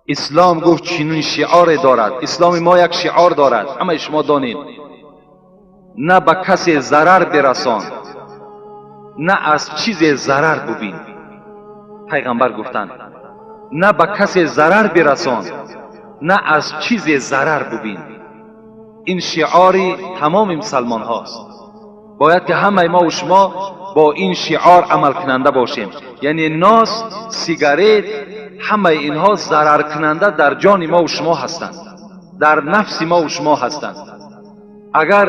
Ислом гуфт чунин шиоре дорад. Исломи мо як шиор дорад, ҳамаи шумо донед: на ба касе зарар бирасон, на аз чизе зарар бубин. Пайғамбар гуфтанд: на ба касе зарар бирасон, на аз чизе зарар бубин. Ин шиори тамоми мусалмонҳост. Бояд ки ҳамаи мо шумо бо ин шиор амалкунанда бошем. Яъне нос, сигарет, ҳамаи инҳо зараркунанда дар ҷони мо шумо ҳастанд, дар нафси мо шумо ҳастанд. Агар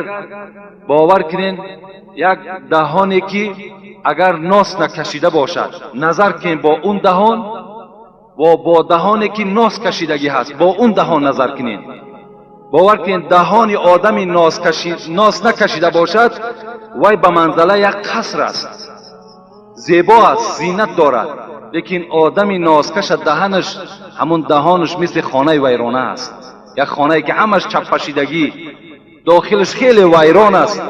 бовар кунед, як даҳоне ки агар нос накашида бошад, назар кунед бо он даҳон ва бо даҳоне ки нос кашидагӣ ҳаст, бо он даҳон назар кунед. Бовар кунед, даҳони одами нос накашида бошад, вай ба манзала як қаср аст, зебо аст, зинат дорад. Лекин одами носкаша даҳанаш, ҳамун даҳонаш мисли хонаи вайрона аст, як хонае ки ҳамаш чаппашидагӣ, дохилаш хеле вайрон аст.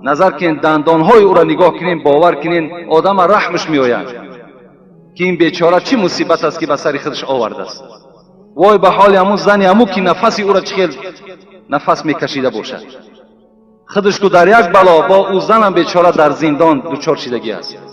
Назар кунед, дандонҳои ӯро нигоҳ кунед, бовар кунед, одама раҳмаш меояд, ки ин бечора чӣ мусибат аст, ки ба сари худаш овардааст. Вой ба ҳоли ҳамун зани ҳамун, ки нафаси ӯро чӣ хел нафас мекашида бошад. Худаш ку дар як бало, бо ӯ занам бечора дар зиндон дучор шидагӣ аст.